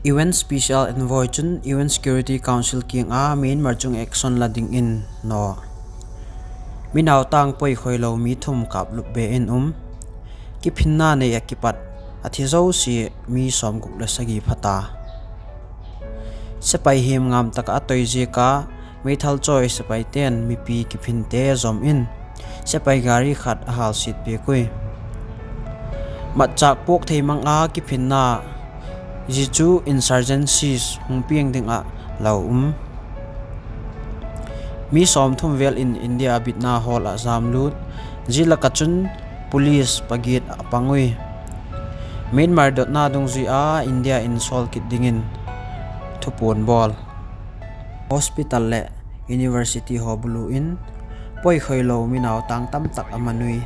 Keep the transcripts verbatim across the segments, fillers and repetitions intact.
U N Special Envoy chun U N Security Council kiang a Myanmar chung action la dingin naw. Mi nautang poikhoilo mi thum kâplup be in um. Kiphinna nei ah kipat a thi zosia mi sawmguk le sagi pha ta. Sepai hiam ngam tak ah a toi ziak a, meithal chawi sepaite'n mipi kiphinte zom in, sepai gari khat a hâlsiat piak ui. Matchâk puak thei mang a kiphinna, zia chu insurgencies hung piang ding ah lau um. Mi sawmthum vêl in India bitna hall ah jamlut, zia lak ah chun police pagiat a pang ui. Myanmar dotna dungzui a India in sawl kit dingin thupuan bawl. Hospital leh university haw bulu in poikhoilo mi nautang tamtak a man ui.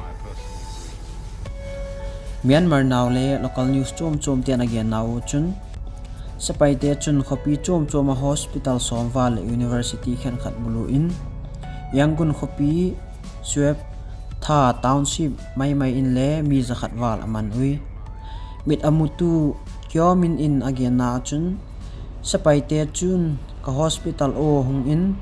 Myanmar Now le local news chuam chuamte'n a genna uh chun, sepaite chun khawpi chuam chuam ah hospital sawmval leh university khenkhat bulu in, Yangon khawpi Sueptha township mai mai inle mi za khat val a man ui. Mit a mutu Kyaw Min in a genna ah chun, sepaite chun ka hospital ua hung in,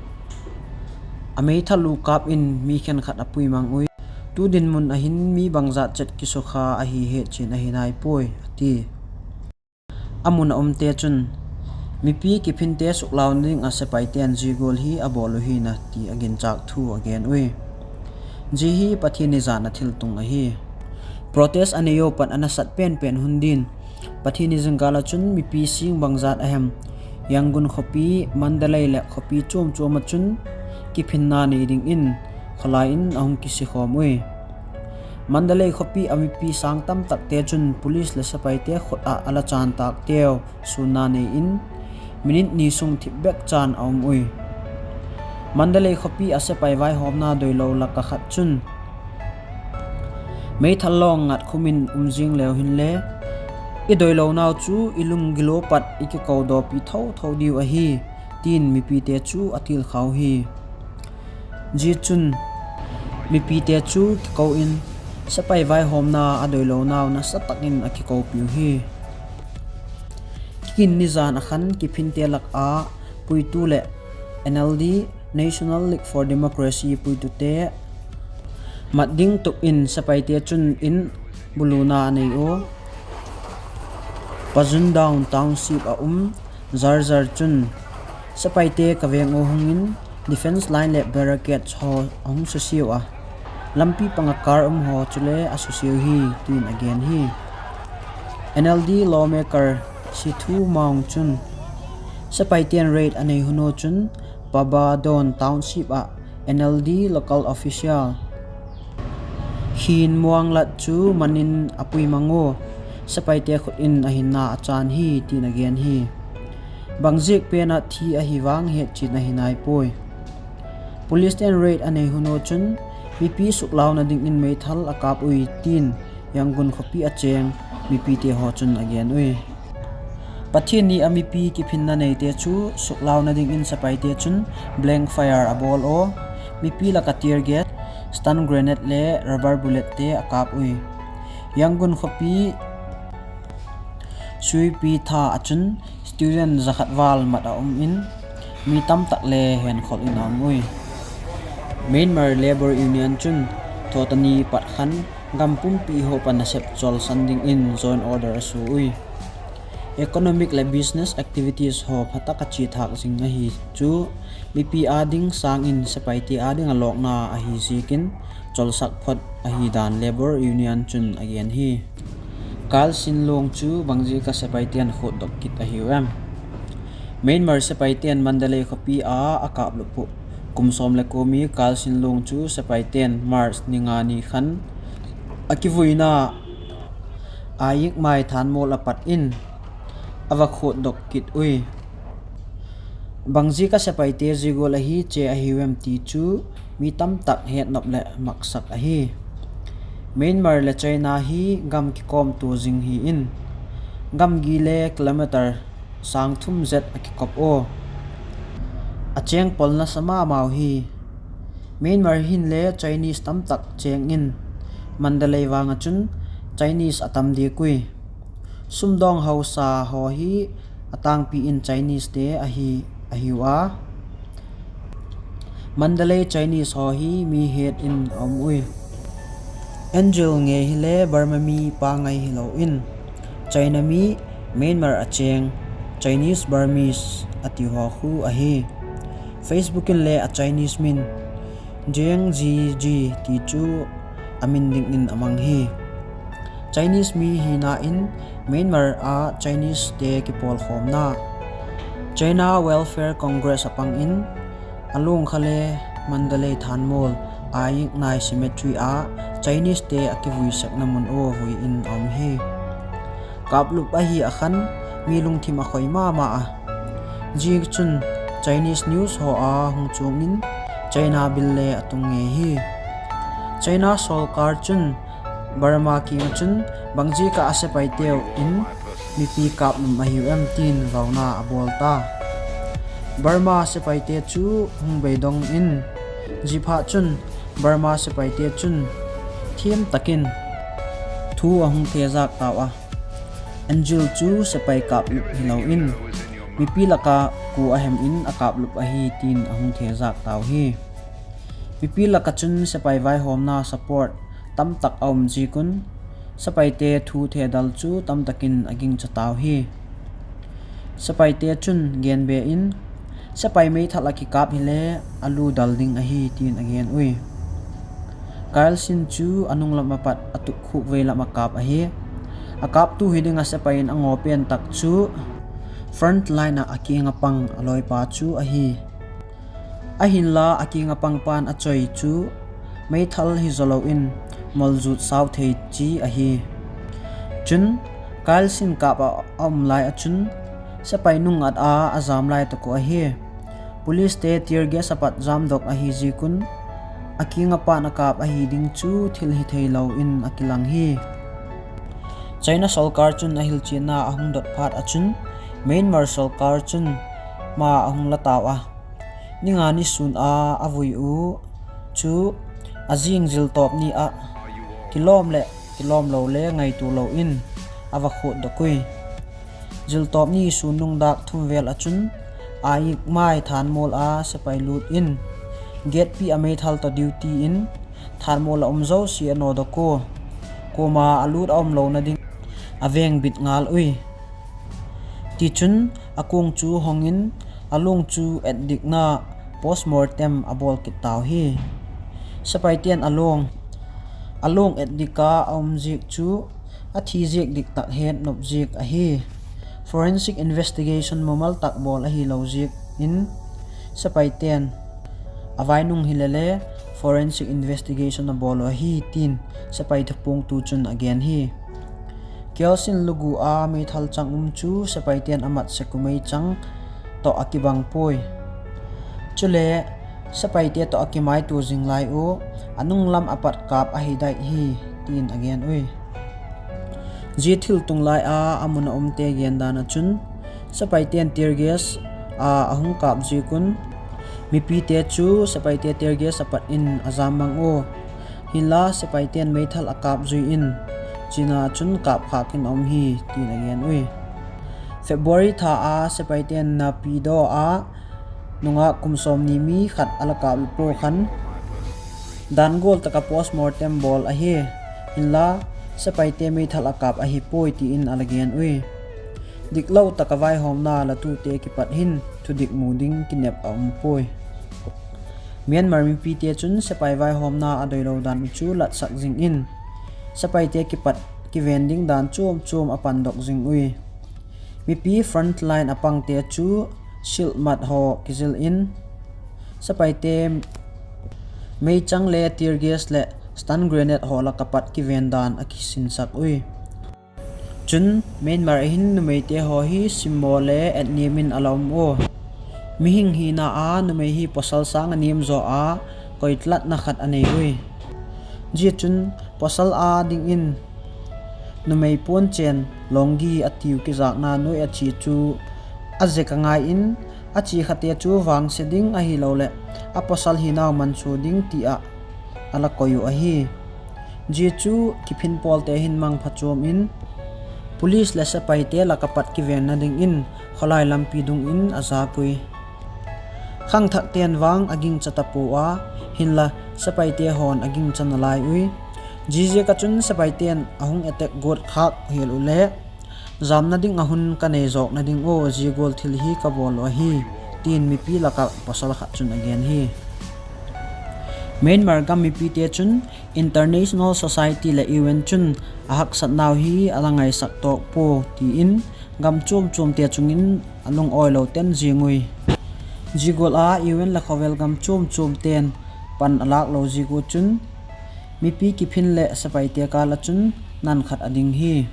a meithal u kâp in mi khenkhat a pui mang ui. Tu dinmun ah hin mi bangzat chet kisukha ahi het chian ahi nai puai, a ti. A mun ah umte chun, mipi kiphinte suklauna ding ah sepaite'n zia gual hi a bawl uh hi'n a ti a ginchâk thu a gen ui. Zia hi Pathianni zan a thiltung ahi. Protest a nei uh pat a nasat pen pen hun din, Pathianni zingkal ah chun mipi sîng bangzat a hem Yangon khawpi, Mandalay leh khawpi chuam chuam ah chun kiphinna nei dingin khawlai in a hung kisikhawm ui. Mandalay khawpi a mipi sâng tamtakte chun police leh sepaite khut ah a la chantâkteu sûnna nei in, minute ni sung thip bek chan a um ui. Mandalay khawpi ah sepai vaihawmna doilo lak ah khat chun, meithal lawng ngat khum in um zing leu hinle, i doilonau chu i lunggil ua pat i kikodawpi tho tho diu ahi, tin mipite chu a tilkhau hi. Zia chun mipite chu kiko in, sepai vaihawmna a doilonau nasa tak in a kikopiu hi. Kikin nizan ah khan kiphinte lak a puitu leh N L D, National League for Democracy puitute mat ding tup in sepaite chun in buluna a nei ua. Pajundong Township ah um Zar Zar chun, sepaite ka veng ua hung in, defence line leh barricades haw a hung susiau a, lampi pang ah car um haw chule a susiau hi, tin a gen hi. N L D lawmaker Sithu Maung chun, sepaite'n raid a nei hun ua chun, Pabadon Township ah N L D local official Khin Muanglat chu man in a pui mang ua, sepaite khut in a hinna a chan hi, tin a gen hi. Bangziak pen ah thi ahi vang het chian ahi nai puai. Policete'n raid a nei hun ua chun, mipi suklauna dingin meithal a kâp ui, tin Yangon khawpi a chêng mipite haw chun a gen ui. Pathianni a mipi kiphinna neite chu suklauna dingin sepaite chun blank fire a bawl ua, mipi lak ah tear gas, stun grenade le rubber bullette a kâp ui. Yangon khawpi Suipi tha ah chun student za khat val mat a um in, mi tamtak le henkhol in a um ui. Myanmar Labour Union chun thawtani pat khan gam pumpi haw pan nasep chawlsan dingin joint order a sua ui. Economic leh business activities haw pha tak a chia thâk zing ahi chu, mipi â ding sâng in sepaite â ding a lawkna ahi ziakin, chawlsak phot ahi dan Labour Union chun a gen hi. Kal Sin Lung chu bangziak ah sepaite'n khuatdok kit ahiu em? Myanmar sepaite'n Mandalay khawpi a a kâplup uh kum sawm le kua mi Kal Sin Lung chu sepaite'n March ni nga ni khan a kivuina Aikmai thanmual a pat in a va khuatdok kit ui. Bangziak ah sepaite zia gual ahi chia ahiu em ti chu mi tamtak hetnop leh maksak ahi. Myanmar leh China hi gam kikawmtua zing hi in, gamgi le kilometer sâng thum zet a kikop ua, a chêng pawl nasa ma mau hi. Myanmar hin le Chinese tamtak chêng in, Mandalay vang ah chun Chinese a tam diak ui. Sumdawng hausa haw hi a tângpi in Chinesete ahi, ahiu a. Mandalay Chinese haw hi mi het in a um ui. Angel ngei hile Burma mi pangai hilo in, China mi, Myanmar a chêng, Chinese Burmese a ti haw khu ahi. Facebook in le a Chinese min Jiang Zhiji ti chu a min dingin a mang hi. Chinese mi hina in Myanmar a Chinesete kipawlkhawmna China Welfare Congress a pang in, a luang kha le Mandalay Thanmual Aik Nai Cemetery a Chinesete a kivui sekna mun ua vui in a um hi. Kâplup ahi a khan mi lungthim a khoi ma ma a. Zia chun Chinese news haw a hung chuang in China bil le a tung ngei hi. China sorkar chun Burma kiang ah chun bangziak ah a sepaiteu in mipi kâplum ahiu em tin vauna a bawl ta. Burma sepaite chu hung beidong in, ziaphatchun Burma sepaite chun thiam tak in thu a hung thezâk tau a. Angel chu sepai kâplup hilo in, mipi lak ah kua a hem in a kâplup ahi tin a hung thezâk tau hi. Mipi lak ah chun sepai vaihawmna support tamtak a um ziak un, sepaite thu thedal chu tamtak in a gingcha tau hi. Sepaite chun gen be in, sepai meithal ah kikâp hile a lu dal ding ahi tin a gen ui. Kailsin chu a nung lam ah pat a tukkhuk vei lam ah kâp ahi. A kâptu hi ding ah sepai in a ngaw pen tak chu front line ah a kiang ah pang a lawipa chu ahi. Ahinla a kiang ah pangpa'n a choi chu meithal hi zaw lo in molzut sau thei chi ahi. Chun, Kailsin kâp ah a um lai ah chun sepai nung at a a jam lai tak uh ahi. Policete tear gas a pat jamdok ahi ziak un, a kiang ah pa'n a kâp ahi ding chu thil hi theilo in a kilang hi. China sorkar chun a hilchianna a hung dot phat ah chun, Myanmar sorkar chun ma a hung la tau a. Ninga ni sûn a a vui u chu a zing ziltawp ni ah kilawm leh kilawm lo le ngaitua lo in a va khuatdok ui. Ziltawp ni sûn nung dâk thum vêl ah chun, Aikmai Thanmual a sepai lût in, gatepi ah meithal tawh duty in Thanmual ah um zosia a nawdok ua, kuama a lût a um lona ding a vengbit ngal ui. Tichun, a kuang chu hong in, a luang chu etdikna post mortem a bawl kit tau hi. Sepaite'n a luang, a luang etdik a a um ziak chu a thi ziak dik tak het nop ziak ahi. Forensic investigation mumal tak bawl ahilo ziak in, sepaite'n a vai nung hile le forensic investigation a bawl uh ahi tin sepai thupuangtu chun a gen hi. Kailsin lugu a meithal chang um chu sepaite'n a mat sek uh meichang tawh a kibang puai. Chule, sepaite tawh a kimaitua zing lai ua, a nung lam a pat kâp ahi dai hi, tin a gen ui. Zia thil tung lai a a mun a umte gendan ah chun, sepaite'n tear gas a a hung kâp ziak un, mipite chu sepaite tear gas a pat in a jam mang ua, hinla sepaite'n meithal a kâp zui in, chiana chun kâpkhâk in a um hi, tin a gen ui. February tha a sepaite'n Naypyidaw a nungak kum sawmni mi khat a la kâp pua khan, dan gual tak ah post mortem bawl ahi, hinla sepaite meithal a kâp ahi puai ti in a la gen ui. Diklo tak ah vaihawmna latute kipat hin thudik mu ding kinep a um puai. Myanmar mipite chun sepai vaihawmna a doilo dan uh chu latsak zing in, sepaite kipat kiven ding dan chuam chuam a pandok zing ui. Mipi front line a pangte chu shield mat haw kizil in, sepaite meichang le tear gas leh stun grenade haw lak ah pat kiven dan a kisinsak ui. Chun, Myanmar ah hin numeite haw hi simmaw le etniam in a la um ua. Mihing hina a numei hi pawsal sâng a niam zaw a, koitlatna khat a nei ui. Zia chun, pawsal â dingin numei puan chen, longgi a tiu kizâkna nuai a chia chu a zek a ngai in, a chia khate chu vangse ding ahiloleh a pawsal hinau mansua ding ti ah a la koi uh ahi. Zia chu kiphinpawlte hin mangpha chuam in, Police leh sepaite lak ah pat kivenna dingin khawlai lampi dung in a zak ui. Khangthakte'n vang a gingcha ta pua a, hinla sepaite haw'n a gingcha nalai ui. Ziaziak ah chun sepaite'n a hung attack guat khâk hial uh le, jamna ding ah hun ka nei zawkna ding ua zia gual thil hi ka bawl uh ahi, ti'n mipi lak ah pawsal khat chun a gen hi. Myanmar gam mipite chun International Society leh U N chun a haksatnau hi a la ngaisak tawk pua ti in gam chuam chuamte chung in a lungawilo ten ziang ui. Zia gual a U N leh khawvel gam chuam chuamte'n pan a lâk lo ziak ua chun mipi kiphin leh sepaite kâl ah chun nan khat a ding hi.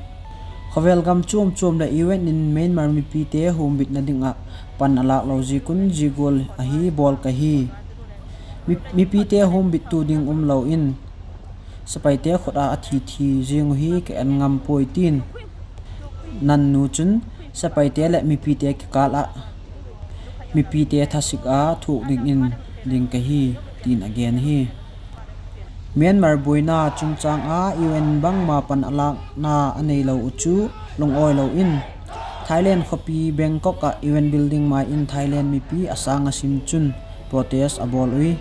Khawvel gam chuam chuam leh U N in Myanmar mipite humbitna ding ah pan a lâk lo ziak un zia gual ahi bawl ka hi. Mi, mipite humbittu ding umlo in sepaite khut ah a thi thi ziang uh hi ka en ngam puai, ti'n Nan Nu chun sepaite leh mipite kikâl ah mipite thasik a thuak dingin ding ka hi, ti'n a gen hi. Myanmar buaina chungchâng a U N bangma pan a lâkna a neilo uh chu lungawilo in Thailand khawpi Bangkok ah U N building mai in Thailand mipi a sâng a sim chun protest a bawl ui.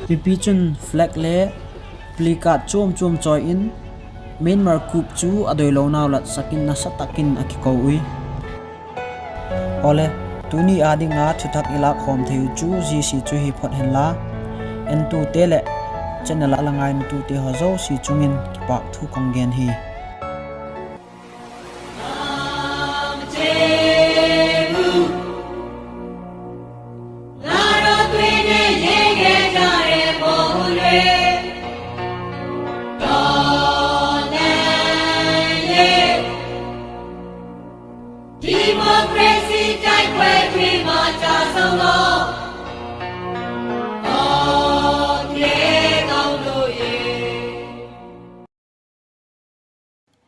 Mipi chun flag le placard chuam chuam chawi in Myanmar coup chu a doilonau latsak in nasa tak in a kiko ui. Awle, tuni â ding a thuthak i lâk khawm thei uh chu zia sia chu hi phot henla, entute leh channel ah la ngainatute haw zosia chung in kipâk thu ka hung gen hi.